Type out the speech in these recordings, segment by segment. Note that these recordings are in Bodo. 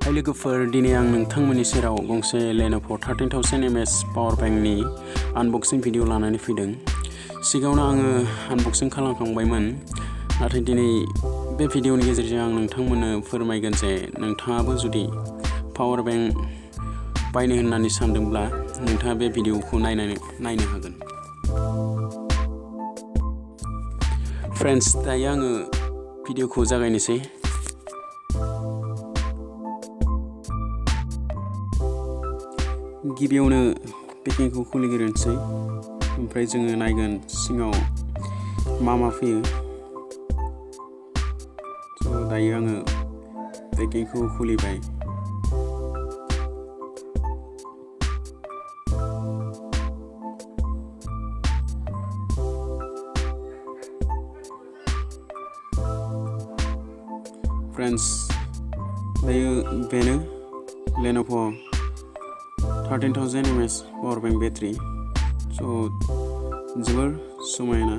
हाय लोगोफोर, दिनै आं नोंथांमोननि सेराव गंसे Lenovo 13000 mAh पावर बैंकनि आनबक्सिं भिडिअ लानानै फैदों। सिगाङावनो आङो आनबक्सिं खालामखांबायमोन, नाथाय दिनै बे भिडिअनि गेजेरजों आं नोंथांमोननो फोरमायगोन जे नोंथाङाबो जुदि पावर बैंक बायनो होननानै सानदोंब्ला नोंथाङा बे भिडिअखौ नायनो हागोन। फ्रेन्ड्स, दायो आङो भिडिअखौ जागायनोसै। गिबियावनो पेकिंखौ खुलिग्रोनोसै, ओमफ्राय जोङो नायगोन सिङाव मा फैयो। दायो आङो पेकिंखौ खुलिबाय। फ्रेन्ड्स, दायो बेनो Lenovo 13000 mAh पावर बैंक बेटारि। जोबोर समायना,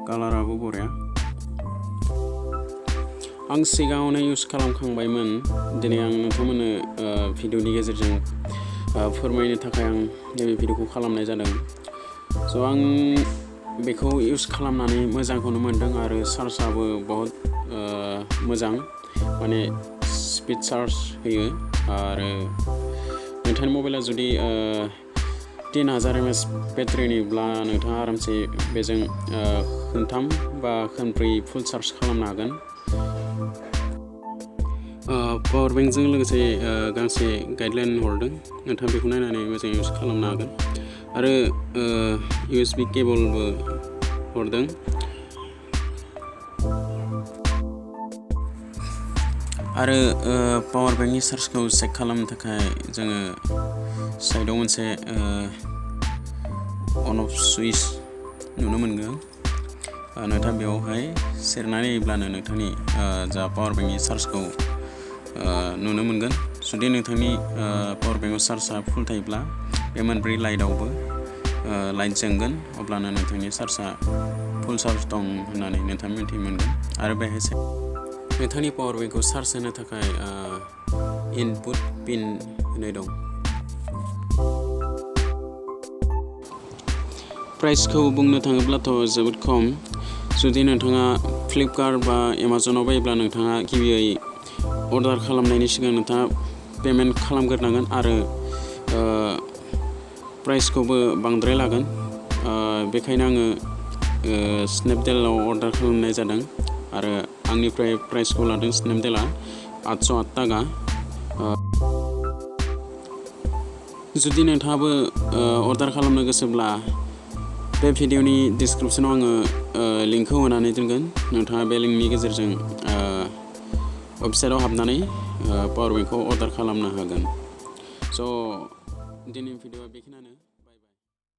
कालाराबो बरिया। आं सिगाङावनो इउज खालामखांबायमोन। दिनै आं नोंथांमोननो भिडिअनि गेजेरजों फोरमायनो थाखाय आं नैबे भिडिअखौ खालामनाय जादों। आं बेखौ इउज खालामनानै मोजांखौनो मोनदों आरो चार्जआबो बहुत मोजां, माने स्पिड चार्ज होयो। आरो नोंथांनि मबाइला जुदि 3000 mAh बेटारिनिब्ला नोंथाङा आरामसे बेजों खनथाम बा खनब्रै फुल चार्ज खालामनो हागोन। पावर बैंकजों लोगोसे गांसे गाइडलाइन हरदों, नोंथाङा बेखौ नायनानै मोजां इउज खालामनो हागोन। आरो USB केबलबो हरदों। आरो पावर बैंकनि चार्जखौ चेक खालामनो थाखाय जोङो साइडआव मोनसे अन अफ सुइच नुनो मोनगोन। नोंथाङा बेवहाय सेरनानै होयोब्लानो नोंथांनि जा पावर बैंकनि चार्जखौ नुनो मोनगोन। जुदि नोंथांनि पावर बैंकआव चार्जआ फुल थायोब्ला बे मोनब्रै लाइटआवबो लाइट जोंगोन, अब्लानो नोंथांनि चार्जआ फुल चार्ज दं होननानै नोंथाङा मिन्थिनो मोनगोन। आरो बेहाय नोंथांनि पावर बैंकखौ चार्ज होनो थाखाय इनपुट पिन होनाय दं। प्राइसखौ बुंनो थाङोब्लाथ' जोबोद खम। जुदि नोंथाङा फ्लिपकार्ट बा एमाजनाव बायोब्ला नोंथाङा गिबियै अर्डार खालामनायनि सिगां नोंथाङा पेमेन्ट खालामग्रोनांगोन आरो प्राइसखौबो बांद्राय लागोन। बेखायनो आङो स्नेपडिलाव अर्डार खालामनाय जादों आरो आंनिफ्राय प्राइसखौ लादों स्नेपडिला 808 थाखा। जुदि नोंथाङाबो अर्डार खालामनो गोसोब्ला बे भिडिअनि डिसक्रिपसनाव आङो लिंकखौ होनानै दोनगोन। नोंथाङा बे लिंकनि गेजेरजों वेबसाइटआव हाबनानै पावर बैंकखौ अर्डार खालामनो हागोन। दिनैनि भिडिअआ बेखिनियानो।